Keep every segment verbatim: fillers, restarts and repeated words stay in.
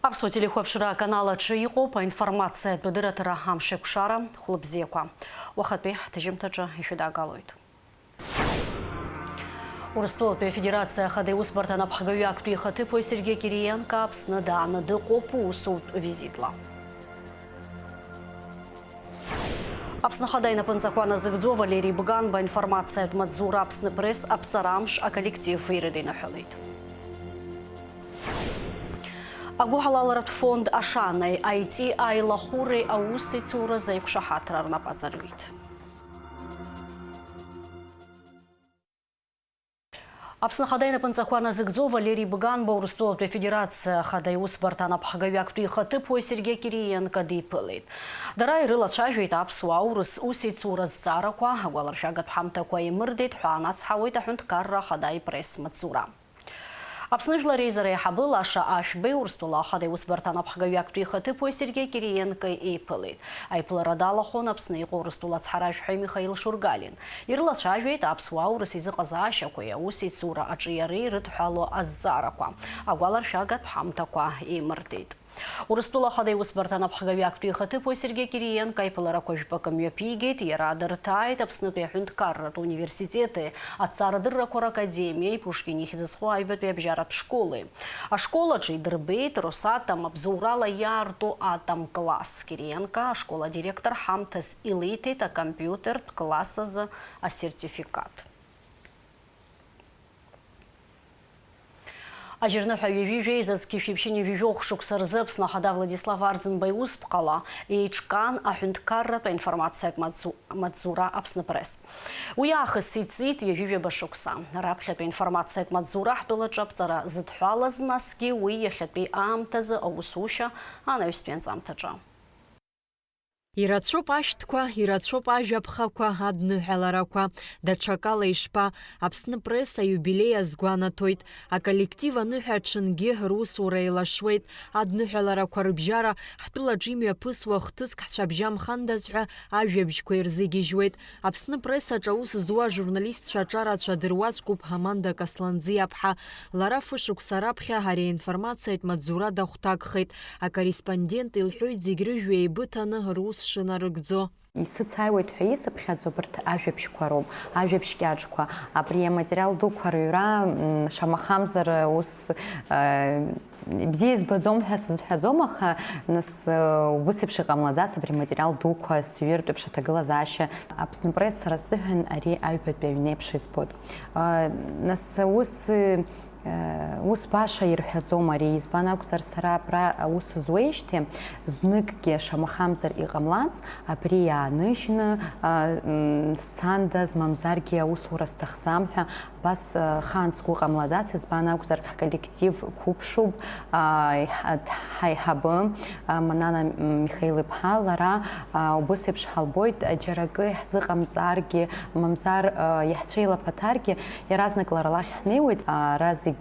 Аԥсуа телехәаԥшра аканал аҿы иҟоуп аинформациатә дырраҭара Амшеикәшара. Хәлыбзиақәа. Уахатәи ҳҭыжьымҭаҿы ишәыдаагалоит. Урыстәылатәи Афедерациа Ахада Иусбарҭа анапхгаҩы актәи ихаҭыԥуаҩ Сергеи Кириенко Аԥсны дааны дыҟоуп усутә визитла. Аԥсны Ахада инапынҵақәа назыгӡо Валери Бганба аинформациатә маҵзура Аԥсны Пресс аԥҵара амш аколлектив ирыдиныҳәалеит. Агәыҳалалратә фонд Ашанаи АИТ-и аилахәыреи аусеицуразы аиқәшаҳаҭра рнапы аҵарҩит. Аԥсны Ахада инапынҵақәа назыгӡо Валери Бганба Урыстәылатәи Афедерациа Ахада Иусбарҭа анапхгаҩы актәи ихаҭыԥуаҩ Сергеи Кириенко диԥылеит. Дара ирылацәажәеит аԥсуа-аурыс усеицура азҵаарақәа, агәаларшәагатә ҳамҭақәа еимырдеит ҳәа анацҳауеит аҳәынҭқарра Ахада ипресс-маҵзура. Аԥсны Жәлар Реизара аиҳабы Лаша Ашәбеи Урыстәыла Ахада Иусбарҭа анапхгаҩы актәи ихаҭыԥуаҩ Сергеи Кириенко еиԥылеит. Аиԥылара далахәын Аԥсны иҟоу Урыстәыла ацҳаражәҳәаҩ Михаил Шургалин. Ирылацәажәеит аԥсуа-аурыс изыҟазаашьақәеи аусеицура аҿиареи ирыдҳәалоу азҵаарақәа, агәаларшәагатә ҳамҭақәа еимырдеит. Урыстәыла Ахада Иусбарҭа анапхгаҩы актәи ихаҭыԥуаҩ Сергеи Кириенко аиԥыларақәа жәпакы мҩаԥигеит, иара дырҭааит Аԥснытәи аҳәынҭқарратә университети аҭҵаарадыррақәа ракадемиеи Пушкин ихьӡ зху аҩбатәи абжьаратә школи. Ашкол аҿы идырбеит Росатом абзоурала иаарту атом класс. Кириенко ашкол адиректор ҳамҭас илиҭеит акомпиутертә класс азы асертификат. Ажьырныҳәа ҩажәи жәеиза зқьи жәшәи ԥшьынҩажәи жәохә шықәса рзы Аԥсны Ахада Владислав Арӡынба иусԥҟала еиҿкаан аҳәынҭқарратә аинформациатә маҵзу-, маҵзура Аԥсны Пресс. Уи аахыс иҵит ҩажәи жәаба шықәса. Раԥхьатәи аинформациатә маҵзура ҳтәылаҿы аԥҵара зыдҳәалаз, насгьы уи иахьатәи аамҭазы аусушьа анаҩстәи анҵамҭаҿы. Ирацәоуп ашәҭқәа, ирацәоуп ажәаԥхақәа, адныҳәаларақәа. Даҽакала ишԥа, Аԥсны Пресс аиубилеи азгәанаҭоит. Аколлектив аныҳәа аҽынгьы русура еилашуеит. Адныҳәаларақәа рыбжьара ҳтәылаҿ имҩаԥысуа хҭыск ҳцәабжьамхандаз ҳәа ажәабжьқәа ирзыгьежьуеит. Аԥсны Пресс аҿы аус зуа ажурналистцәа аҿарацәа дыруаӡәкуп Аманда Касланӡиаԥҳа. Лара фышықәса раԥхьа ари аинформациатә маҵзура дахәҭакхеит. Акорреспондент илҳәоит зегь рыжәҩа еибыҭаны рус шынарыгӡо. Исыцааиуеит ҳәа исыԥхьаӡо абарҭ ажәабжьқәа роуп, ажәабжь кьаҿқәа. Абри аматериал дуқәа рыҩра, м, шамахамзар, ус, э, бзиа избаӡом ҳәа сызҳәаӡом, аха, нас, э, убыс еиԥш иҟамлаӡац абри аматериал дуқәа сҩыртә еиԥш аҭагылазаашьа. Аԥсны Пресс сара сзыҳәан ари аҩбатәи аҩны еиԥш избоит. Э, нас ус, э, Ус баша ирҳәаӡом ари, избан акәзар, сара абра аус зуеижьҭеи, зныкгьы, шамахамзар, иҟамлац, абри иааныжьны, а, м, сцандаз, мамзаргьы аусура сҭахӡам ҳәа, абас, а, хаан сгәы ҟамлаӡац, избан акәзар, ҳколлектив қәыԥшуп, а, ҳа-, ҳаиҳабы, а, Манана Михаил-иԥҳа, лара, а, убыс еиԥш ҳалбоит, џьара акы иаҳзыҟамҵаргьы, мамзар, а, иаҳцәеилаԥаҭаргьы, Иаразнак лара лахь ҳнеиуеит, ара зегьы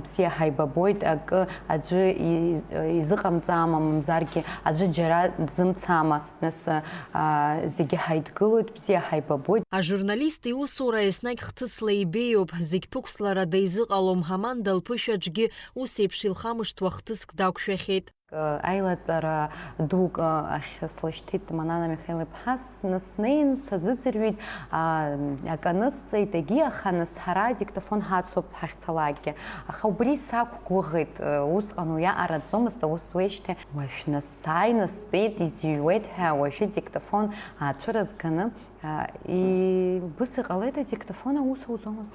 бзиа ҳаибабоит, акы аӡәы и-, изыҟамҵама, мамзаргьы аӡәы џьара дзымцама, нас, а, зегьы ҳаидгылоит, бзиа ҳаибабоит. Ажурналист иусура еснагь хҭысла ибеиоуп, зегь ԥықәсларада изыҟалом, Аманда лԥышәаҿгьы ус еиԥш илхамышҭуа хҭыск дақәшәахьеит. Аилатәара дук ахь слышьҭит Манана Михаил-иԥҳа, сны снеин сазыӡырҩит, а, акы анысҵеит, егьи, аха нас ҳара адиктофон ҳацуп ҳахьцалакгьы. Аха убри сақәгәыӷит, усҟан уи аҟараҵомызт, аус уеижьҭеи. Уажә нас сааины стәеит, изыҩуеит ҳәа, уажәы диктофон аацәыразганы, а, и-, убыс иҟалеит, адиктофон аус ауӡомызт.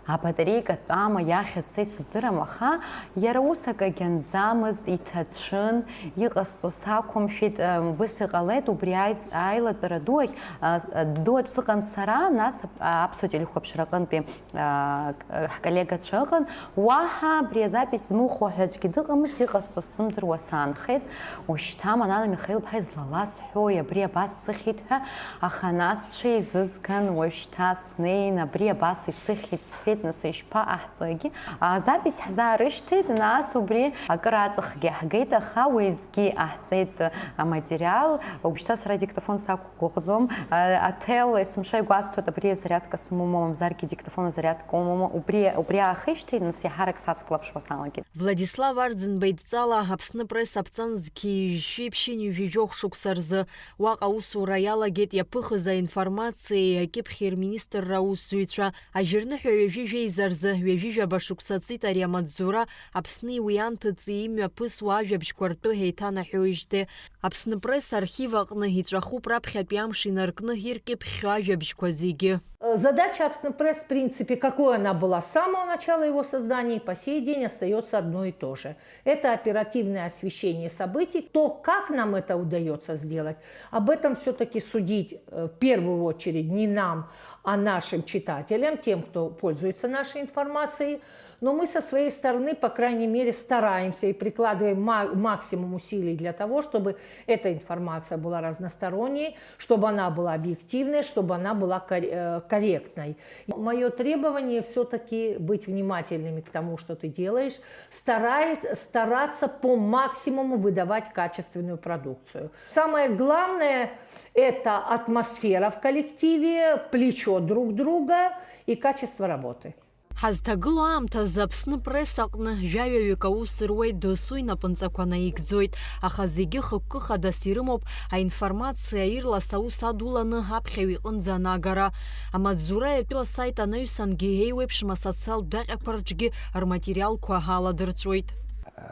Абатареика тәама иахьыз са исыздырам, аха иара ус акы агьанӡамызт, иҭацәын, иҟасҵо сақәымшәеит, ы, убыс иҟалеит, убри аиз-, аилатәара ду ахь, ы, с-, ы, ду аҿы сыҟан сара, нас ап-, а, аԥсуа телехәаԥшра аҟынтәи, ы, к-, ы, ҳколлегацәа ыҟан, уаҳа абри азапись змыхәо ҳәа аӡәгьы дыҟамызт, иҟасҵо сзымдыруа саанхеит, ушьҭа Манана Михаил-иԥҳа излаласҳәои, абри абас сыхьит ҳәа, аха нас ҽеизызган, уажәшьҭа снеин, абри абас исыхьит сҳәеит. Нас ишԥаҟаҳҵо егьи? А, запись ҳзаарышьҭит, нас убри акыр аҵыхгьы ҳгеит, аха уеизгьы иҟаҳҵеит аматериал. Уажәшьҭа сара диктофон сақәгәыӷӡом. А, аҭел есымша игәасҭоит, абри азариадка сымоума, мамзаргьы диктофон азариадка умоума. Убри, убри аахижьҭеи, нас иаҳарак сацклаԥшуа салагеит. Владислав Арӡынба идҵала Аԥсны Пресс аԥҵан зқьи жәшәи ԥшьынҩажәи жәохә шықәса рзы уаҟа аусура иалагеит иаԥыхыз аинформациеи акьыԥхьи рминистрра аусзуҩцәа. Ажьырныҳәа ҩажәи жәеиза рзы ҩажәи жәаба шықәса ҵит ари амаҵзура Аԥсни уи анҭыҵи имҩаԥысуа ажәабжьқәа ртәы ҳеиҭанаҳәоижьҭеи. Аԥсны Пресс архив аҟны иҵәахуп раԥхьатәи амш инаркны иркьыԥхьхьоу ажәабжьқәа зегьы. Э, задача Апсны Пресс, в принципе, какой она была с самого начала его создания и по сей день, остаётся одно и то же. Это оперативное освещение событий. То, как нам это удаётся сделать, об этом всё-таки судить, э, в первую очередь не нам, а нашим читателям, тем, кто пользуется нашей информацией. Но мы со своей стороны, по крайней мере, стараемся и прикладываем ма-, максимум усилий для того, чтобы эта информация была разносторонней, чтобы она была объективной, чтобы она была кор-, э, корректной. Моё требование всё-таки быть внимательными к тому, что ты делаешь, стараясь, стараться по максимуму выдавать качественную продукцию. Самое главное, это атмосфера в коллективе, плечо друг друга и качество работы. Ҳазҭагылоу аамҭазы Аԥсны Пресс аҟны жәаҩаҩык аус руеит, досу инапынҵақәа наигӡоит, аха зегьы хықәкы хадас ирымоуп аинформациа ирлас аус адуланы аԥхьаҩ иҟынӡа анагара. Амаҵзура иатәу асайт анаҩсангьы еиуеиԥшым асоциалтә даҟьақәа рҿгьы рматериалқәа аладырҵәоит.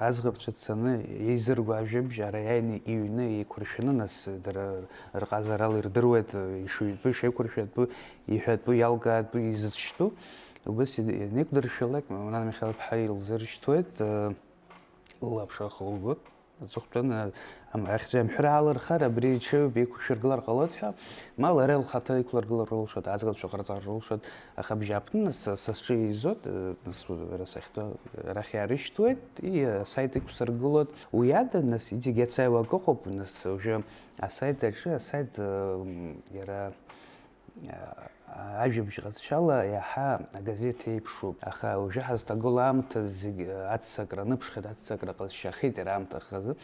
Аӡӷабцәа цаны еизырго ажәабжь ара иааины иҩны еиқәыршәаны, нас дара рҟазарала ирдыруеит, ишыҩтәу, ишеиқәыршәатәу, иҳәатәу, иалкаатәу, изыцәтәу. Убас ианеиқәдыршәалак, Мамран Михаил-иԥҳа илзыршьҭуеит, лылаԥш ахылгоит. Аҵыхәтәан, ам-, ахьӡ-, амҳәыр аалырхар, абри ҽеиуп еиқәшәыргылар ҟалоит ҳәа, ма лара лхаҭа иқәлыргылар лылшоит, аӡӷабцәа ҟарҵар рылшоит, аха абжьааԥны нас са, са сҿы еизоит, э, нас уара сахьтәоу арахь иаарышьҭуеит, и, асайт иқәсыргылоит. Уи ада, нас, иҵегь иацааиуа акы ыҟоуп, нас, уажәы асайт аҿы, асайт, э, м, иара, э, ажәабжь ҟазшьала иаҳа агазеҭ еиԥшуп, аха уажәы ҳазҭагылоу аамҭа зегь, э, аццакра аныԥшхеит, аццакра ҟазшьахеит иара аамҭа хазы.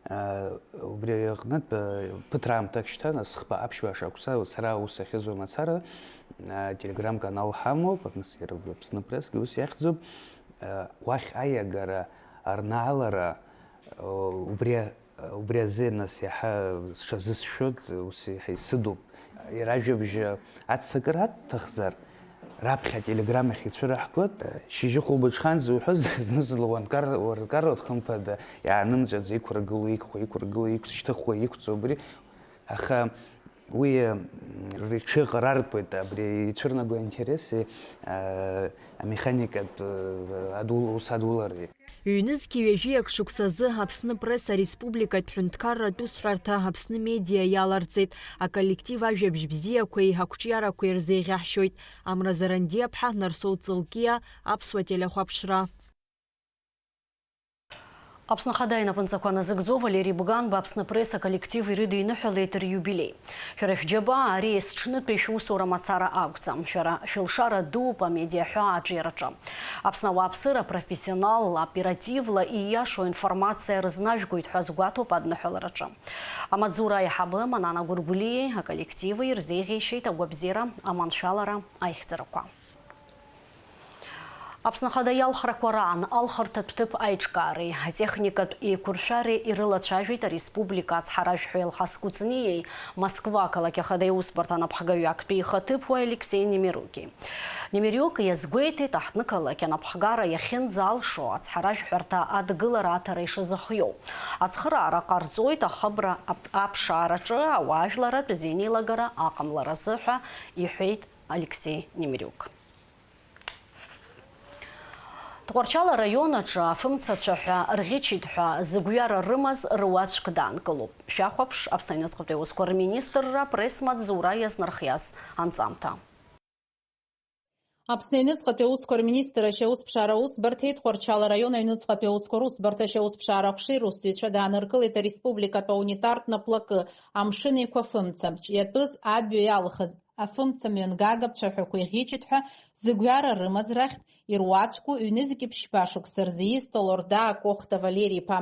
Э, убри аҟнытә, э, ԥыҭраамҭак шьҭан, зхԥа аԥшьба шықәса сара аус ахьызуа мацара, э, телеграм-канал ҳамоуп, нас иара Аԥсны Прессгьы ус иахьӡуп, э, уахь аиагара, арнаалара, э, убри, убри азы нас иаҳа сҽазысшәоит, ус иаҳа исыдуп. Иара ажәабжь аццакыр аҭахзар, раԥхьа телеграммахь ицәыраҳгоит. Шьыжьы хәылбыҽханӡа уҳәозар, зны-зынла уанкар-, уаркаруеит, хымԥада, иаанымҵәаӡо, иқәыргыло, иқәхо, иқәыргыло, иқәс-, ишьҭыхуа, иқәҵо, убри. Аха уи, м, рҽеиҟарартәуеит, абри ицәырнаго аинтереси, а, амеханикатә, а, адул-, ус адулареи. Ҩнызқьи ҩажәиак шықәсазы Аԥсны Пресс ареспубликатә ҳәынҭқарратә усҳәарҭа Аԥсны Медиа иаларҵеит. Аколлектив ажәабжь бзиақәеи ақәҿиарақәеи рзеиӷьаҳшьоит. Амра Зарандиаԥҳа, Нарсоу Ҵылкиа, Аԥсуа телехәаԥшра. Аԥсны Ахада инапынҵақәа назыгӡо Валери Буганба Аԥсны Пресс аколлектив ирыдиныҳәалеит риубилеи. Шәара шәџьабаа ари есҽнытәи шәусура мацара акәӡам. Шәара шәылшара дууп амедиа ҳәаа аҿиараҿы. Аԥсны ауааԥсыра профессионалла, оперативла, ииашоу информациа рызнажәгоит ҳәа азгәаҭоуп адныҳәалараҿы. Амаҵзура аиҳабы Манана Гәыргәлиеи аколлективи ирзеиӷьеишьеит агәабзиара, аманшәалара, аихьӡарақәа. Аԥсны Ахада иалхрақәа раан алхырҭатә ҭыԥ аиҿкаареи атехникатә еиқәыршәареи ирылацәажәеит ареспублика ацҳаражәҳәаҩ Алхас Кәыҵниеи Москва ақалақь Ахада иусбарҭа анапхгаҩы актәи ихаҭыԥуаҩ Алексеи Немируки. Немириук иазгәеиҭеит, аҳҭнықалақь анапхгара иахьынӡалшо ацҳаражәҳәарҭа адгылара аҭара ишазыхиоу. Ацхыраара ҟарҵоит ахыбра ап-, аԥшаараҿы ауаажәларратә зинеилагара аҟамларазы ҳәа иҳәеит Алексеи Немириук. Тҟәарчал араион аҿы афымцацәа ҳәа рӷьычит ҳәа зыгәҩара рымаз руаӡәк даанкылоуп. Шәахәаԥш, Аԥсны аҩныҵҟатәи аусқәа рминистрра апресс-маҵзура иазнархиаз анҵамҭа. Аԥсны аҩныҵҟатәи аусқәа рминистрра ашьаусԥшаара аусбарҭеи Тҟәарчал араион аҩныҵҟатәи аусқәа русбарҭа ашьаусԥшаара аҟәшеи русзуҩцәа дааныркылеит ареспубликатә аунитартә наплакы Амшын Еиқәа фымца, иатәыз абҩа иалхыз Афымца мҩангага бцәаҳәақәа иӷьычит ҳәа зыгәҩара рымаз рахьтә ируаӡәку ҩнызқьи ԥшьба шықәса рзы ииз Толордаа Кохта Валери-иԥа.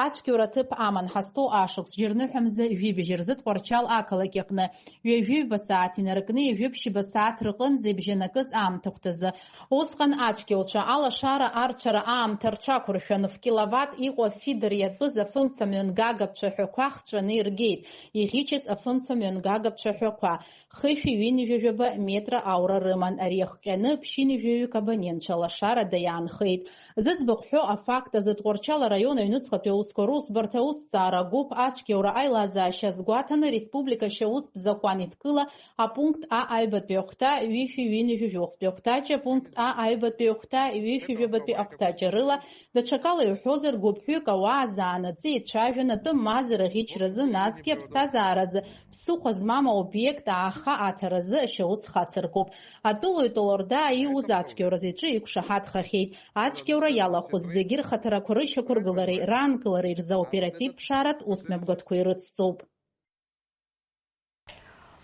Ацәгьоура аҭыԥ аман ҳазҭоу ашықәс џьарныҳәа мза жәибжь рзы Тҟәарчал ақалақь аҟны ҩажәи ҩба сааҭ инаркны ҩажәи ԥшьба сааҭ рҟынӡа ибжьанакыз аамҭахәҭазы. Усҟан ацәгьоуцәа алашара арцәара аамҭа рҽақәыршәан, ф-киловатт иҟоу афидер иатәыз афымца мҩангага ԥцәаҳәақәа хҵәаны иргеит, иӷьычыз афымца мҩангага ԥцәаҳәақәа. Хышәи ҩынҩажәи жәаба метра аура рыман, ари иахҟьаны ԥшьынҩажәаҩык абонентцәа лашарада иаанхеит. Зыӡбахә ҳәоу афакт азы Тҟәарчал араион аҩнуҵҟатәи аусқәа русбарҭа аусҭҵаара агәыԥ ацәгьоура аилазаашьа азгәаҭаны республика ашьаустә закәан иҭкыла апункт А аҩбатәи ахәҭа ҩышәи ҩынҩажәи жәохәтәи ахәҭаҷ, апункт А аҩбатәи ахәҭа ҩышәи жәабатәи ахәҭаҷ рыла, даҽакала иуҳәозар, гәыԥҩык ауаа заанаҵы ицәажәан, атәым мазара ӷьычразы, насгьы аԥсҭазааразы ԥсыхәа змам аобиект ааха аҭаразы ашьаус хацыркуп. Атәылаҩ Толордаа ииуз ацәгьоуразы иҿы иқәшаҳаҭхахьеит. Ацәгьоура иалахәыз зегьы рхаҭарақәа рышьақәыргылареи раанкылареи рзы аоперативтә ԥшааратә усмҩаԥгатәқәа ирыцҵоуп.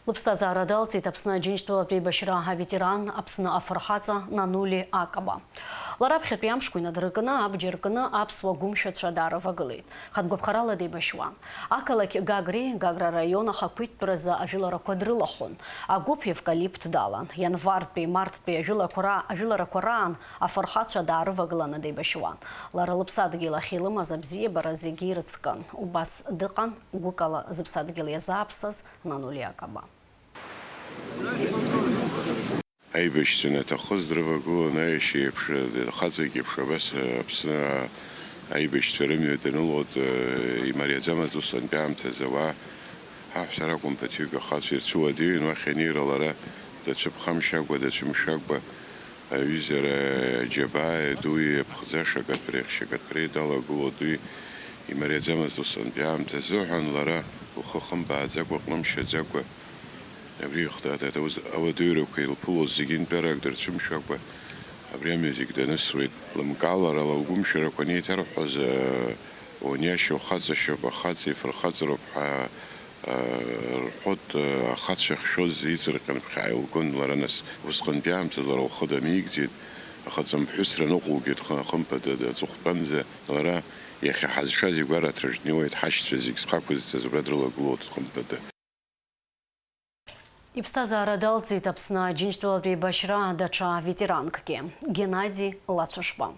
Лыԥсҭазаара далҵит Аԥсны Аџьынџьтәылатә еибашьра аветеран, Аԥсны афырхаҵа Нанули Акаба. Лара аԥхьатәи амшқәа инадыркны, абџьар кны аԥсуа гәымшәацәа даарывагылеит. Хатә гәаԥхарала деибашьуан. Ақалақь Гагреи Гагра араион ахақәиҭтәразы ажәыларақәа дрылахәын. Агәыԥ евкалипт далан. Ианвартәи марттәи ажәылақәа ра-, ажәыларақәа раан афырхацәа даарывагыланы деибашьуан. Лара лыԥсадгьыл ахь илымаз абзиабара зегьы ирыцкын. Убас дыҟан гәыкала зыԥсадгьыл иазааԥсаз Нанули Акаба. Аибашьцәа анаҭахоз дрывагылон аиашьа еиԥш, хаҵак еиԥш, абас Аԥсны аибашьцәа рымҩа данылоит, имариаӡамызт усҟантәи аамҭазы ауаа. Ҳаҳәса ракәын ԥыҭҩык ахацәа ирцәыуадаҩын, уахь анеира лара дацәыԥхамшьакәа, дацәымшәакәа, аҩызара аџьабаа дуи аԥхӡы ашакаҭәареи ахьшьакаҭәареи далагылоит, уи имариаӡамызт усҟантәи аамҭазы, ҳәан лара, лхы хымбааӡакәа, ҟәнымшьаӡакәа. Абри ихҭаҭа ауадаҩрақәа илԥылоз зегьы нтәарак дырцәымшәакәа, абри амҩа зегь данысуеит. Лымкаала лара лгәымшәарақәа анеиҭарҳәоз, уаниашьа ухаҵашьоуп, ахаҵа ифырхаҵароуп ҳәа, рҳәоит, ахацәа ахьшәоз иҵырҟьан ԥхьаҟа илгон лара, нас, усҟантәи аамҭазы лара лхы дамеигӡеит, ахаҵамԥҳәысра ныҟәылгеит, хы-, хымԥада, аҵыхәтәанӡа лара иахьа ҳазшаз игәараҭаҿ днеиуеит, ҳашьцәа зегь зхы ақәызҵаз убра дрылагылоуп, хымԥада. Иԥсҭазаара далҵит Аԥсны Аџьынџьтәылатә еибашьра даҽа ветеранкгьы, Геннади Лацәышба.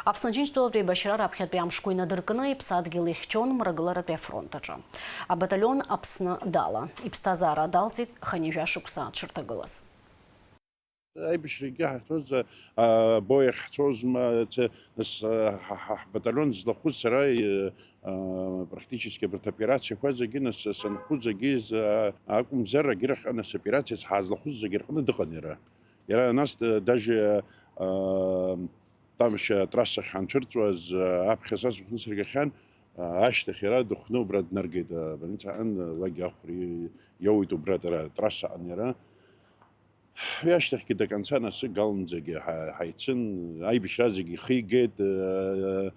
Аԥсны Аџьынџьтәылатә еибашьра раԥхьатәи амшқәа инадыркны иԥсадгьыл ихьчон Мрагыларатәи афронт аҿы. Абаталион Аԥсны далан. Иԥсҭазаара далҵит хынҩажәа шықәса дшырҭагылаз. Аибашьрагьы ҳахьцоз, а, абои ахьцозма, ц-, нас, а, ҳа, ҳа, ҳбаталион злахәыз сара, э, а, практически абарҭ аоперациақәа зегьы, нас, санхәы зегьы з-, а, акәымзар, агьырахьҟа, нас, операциас ҳаазлахәыз зегьы рҟны дыҟан иара. Иара, нас, д-, даже, а, Тамшьа атрассахь ҳанцәырҵуаз, а, аԥхьа са сыхәны сыргахьан, а, ашьҭахь иара дыхәны убра днаргеит, а, больница аҟны, уагь ахәра иоуит убра, ара атрасса аҟны иара. Уи ашьҭахьгьы до конца, нас, галынӡагьы ҳа-, ҳаицын, аибашьра зегьы ихигеит, э,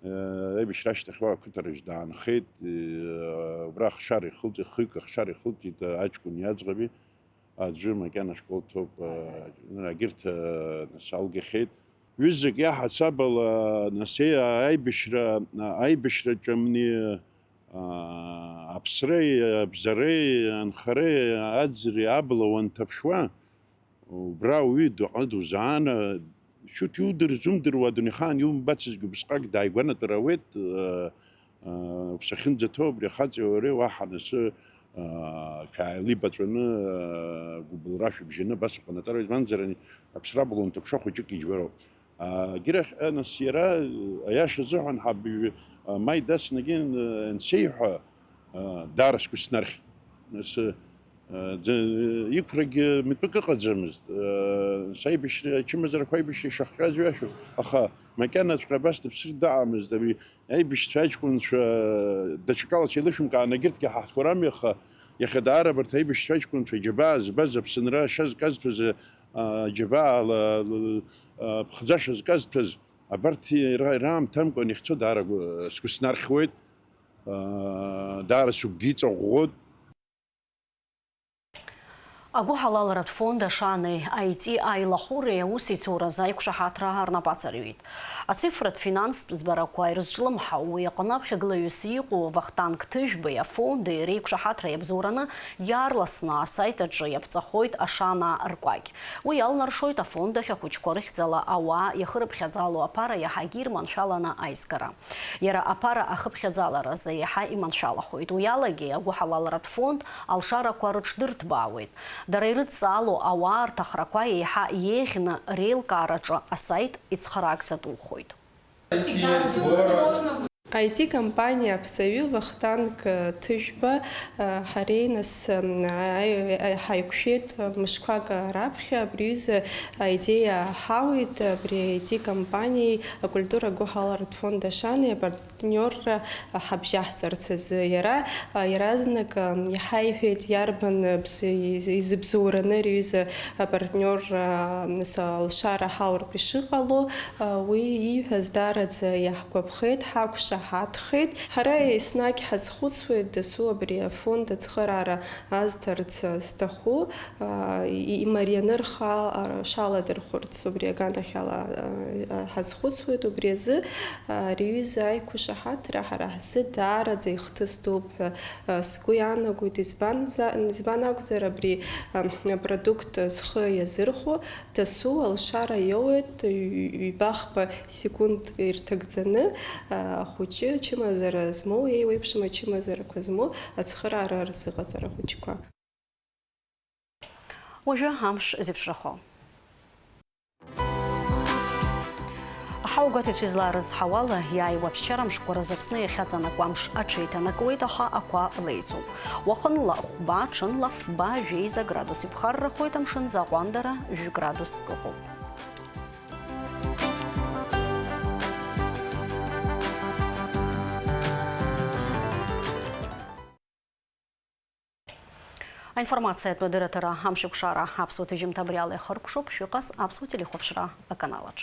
э, аибашьра ашьҭахь уа ақыҭараҿ даанхеит, э, убра ахшара ихылҵ-, хҩык ахшара ихылҵит, э, аҷкәын иаӡӷаби, аӡәы макьана ашкол ҭоуп, э, егьырҭ, э, нас, алгахьеит. Ҩызак иаҳасабала, нас, еи-, аибашьра, аибашьраҿы амни, аа, аԥсреи, абзареи, анхареи, аӡреи, абла уанҭаԥшуа, убра ауаҩы дыҟа-, дузаан, шьуҭ иудырзумдыруа, адунеихаан иумбацызгьы убысҟак дааигәанатәыр ауеит, аа, аа, уԥсахьынӡаҭоу абри ахаҵеи уареи уаҳа насы, аа, шәааилибаҵәаны, аа, гәыбылра шәыбжьаны абас уҟанаҵароуп, избанзар, ани-, аԥсра абла уанҭаԥшуа хәыҷык иџьбароуп. Егьырахь, нас, иара, аиаша азыҳәан, ҳаб, ма идасны ансеиҳәа, даара сгәы снархьит. Нас, ӡ-, иқәрагьы митәык ыҟаӡамызт. Нас аибашьра, ачымазарақәа аибашьра ишахҟьаз ҩашьо, аха макьанаҵәҟьа абас дыԥсыр дыҟамызт. Абри аибашьцәа аҷкәынцәа даҽакалацәа еилышәымкаан, егьырҭгьы ҳаҳҭқәа рами, аха иахьа даара абарҭ аибашьцәа аҷкәынцәа аџьабаа збаз, Аԥсынра ашьа зказҭәаз, а, џьабаа ла-, ла-, а, ԥхӡаша зказҭәаз, абарҭ ира-, ираамҭамкәан иахьцо даара гәы-, сгәы снархьуеит, а, даара сыгәгьы иҵаӷәӷәоит. Агәыҳалалратә фонд Ашанеи АИТИ аилахәыреи аусеицуразы аиқәшаҳаҭра рнапы ацырҩит. Ацифратә финанстә ӡбарақәа ирызҿлымҳау уи аҟны аԥхьагылаҩыс иҟоу Вахтанг Ҭыжәбеи афонди реиқәшаҳаҭра иабзоураны иаарласны асайт аҿы иаԥҵахоит ашанаа ркәакь. Уи иалнаршоит афонд ахь ахәыҷқәа рыхьӡала ауаа иахырыԥхьаӡало аԥара иаҳагьы ирманшәаланы аизгара. Иара аԥара ахыԥхьаӡаларазы иаҳа иманшәалахоит. Уи алагьы агәыҳалалратә фонд алшарақәа рыҽдырҭбаауеит. Дара ирыдҵаало ауаа рҭахрақәа еиҳа иеиӷьны реилкаараҿы асайт ицхыраагӡатәухоит. Всегда всюду можно. Аи-ти-компаниа аԥҵаҩы Вахтанг Ҭыжәба, ҳареи нас, м, аи-, аи-, ҳаиқәшәеит мышқәак раԥхьа, абри аҩыза аидеиа ҳауит, абри аи-ти-компаниеи акультура гәыҳаларатә фонд Ашани апартниорра ҳабжьаҳҵарц азы. Иара, а, иаразнак, а, иаҳа иҳәеит, иарбан, а, бз-, из-, изыбзоураны ари аҩыза апартниорра, а, нас алшара ҳауртә ишыҟало, а, уи ииҳәаз даараӡа иаҳгәаԥхеит, ҳақәшаҳаҭхеит. Ҳара еснагь ҳазхәыцуеит дасу абри афонд ацхыраара азҭарц зҭаху, а, и-, имарианы рхы, а, шаладырхәырц убри аганахьала, а, а, ҳазхәыцуеит. Убри азы, а, ари аҩыза аиқәшаҳаҭра ҳара ҳзы даараӡа ихҭыс дууп ҳәа, а, сгәы иаанагоит. Избанза-, избан акәзар, абри, а, апродукт зхы иазырхәо дасу алшара иоуеит, ҩ-, ҩбахба секунд ирҭагӡаны, а, ахәыҷы ачымазара змоу, еиуеиԥшым ачымазарақәа змоу ацхыраара рзыҟаҵара ахәыҷқәа. Уажәы амш зеиԥшрахо. Аҳауагәаҭаҩцәа излаарыцҳауала, иааиуа аԥсшьара мшқәа рзы Аԥсны иахьаҵанакуа амш аҽеиҭанакуеит, аха ақәа леиӡом. Уахынла хәба, ҽынла фба, жәеиза градус иԥхаррахоит, амшынӡы аҟәандара жәградус ыҟоуп. Аинформациатә дырраҭара Амшеикәшара аԥсуа ҭыжьымҭа абри ала ихыркәшоуп, шәыҟаз аԥсуа телехәаԥшра аканалаҿ.